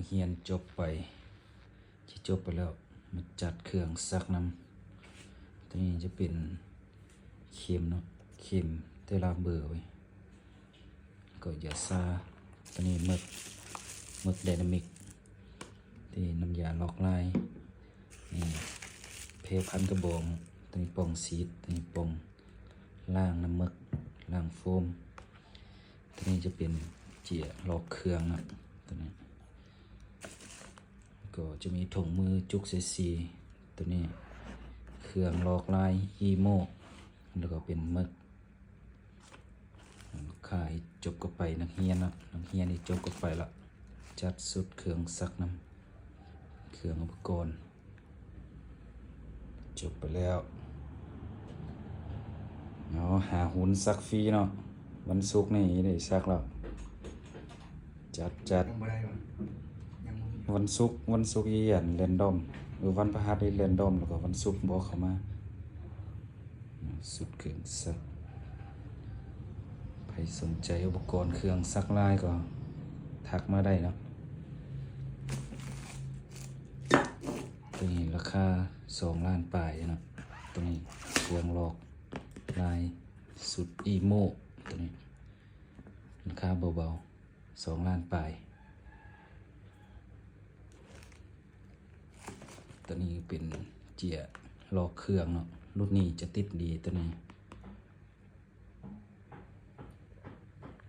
ຮຽນຈົບໄປ ຊິຈົບໄປແລ້ວ ມາຈັດເຄື່ອງສັກນຳ. ຕົວນີ້ຈະເປັນເຂັມເນາະ ເຂັມແຕ່ລະເບີເວີຍ ກໍຢາຊາ. ຕົວນີ້ເໝິກ ເໝິກໄດນາມິກ ຕົວນີ້ນ້ຳຢາລອກລາຍ ນີ້ແພພັນກະບອງ. ຕົວນີ້ປ່ອງສີດ ຕົວນີ້ປ່ອງລ້າງນ້ຳເໝິກ ລ້າງໂຟມ. ຕົວນີ້ຈະເປັນເຈ້ຍລອກເຄື່ອງເນາະ ຕົວນີ້ ກໍຈະມີຖົງມືຈຸກໃສ່ສີ ຕົວນີ້ເຄື່ອງລອກລາຍ ອີໂມ ແລ້ວກໍເປັນເໝິກ. ຂາຍຈົບກໍໄປ ນັກຮຽນເນາະ ນັກຮຽນນີ້ຈົບກໍໄປລະ ຈັດຊຸດເຄື່ອງສັກນຳ ເຄື່ອງອຸປະກອນ ຈົບໄປແລ້ວ. ເອົາ ຫາຫຸນສັກຟຣີເນາະ ວັນສຸກນີ້ໄດ້ສັກແລ້ວ ຈັດ ຈັດ. ຍັງບໍ່ໄດ້ຫວາ? ຍັງບໍ່ມີ. ວັນສຸກ ວັນສຸກອີ່ອັນແຣນດອມ ເອີ ວັນພະຫັດອີ່ແຣນດອມ ແລ້ວກໍວັນສຸກບອກເຂົ້າມາ ຊຸດເຄື່ອງສັກ. ໃຜສົນໃຈອຸປະກອນເຄື່ອງສັກລາຍກໍທັກມາໄດ້ເນາະ. ຕົວນີ້ລາຄາສອງລ້ານປາຍເນາະ ຕົວນີ້ເຄື່ອງລອກລາຍຊຸດອີໂມ ຕົວນີ້ລາຄາເບົາໆ ສອງລ້ານປາຍ. ຕົວນີ້ເປັນເຈ້ຍລອກເຄື່ອງເນາະ ລຸ້ນນີ້ຈະຕິດດີ ຕົວນີ້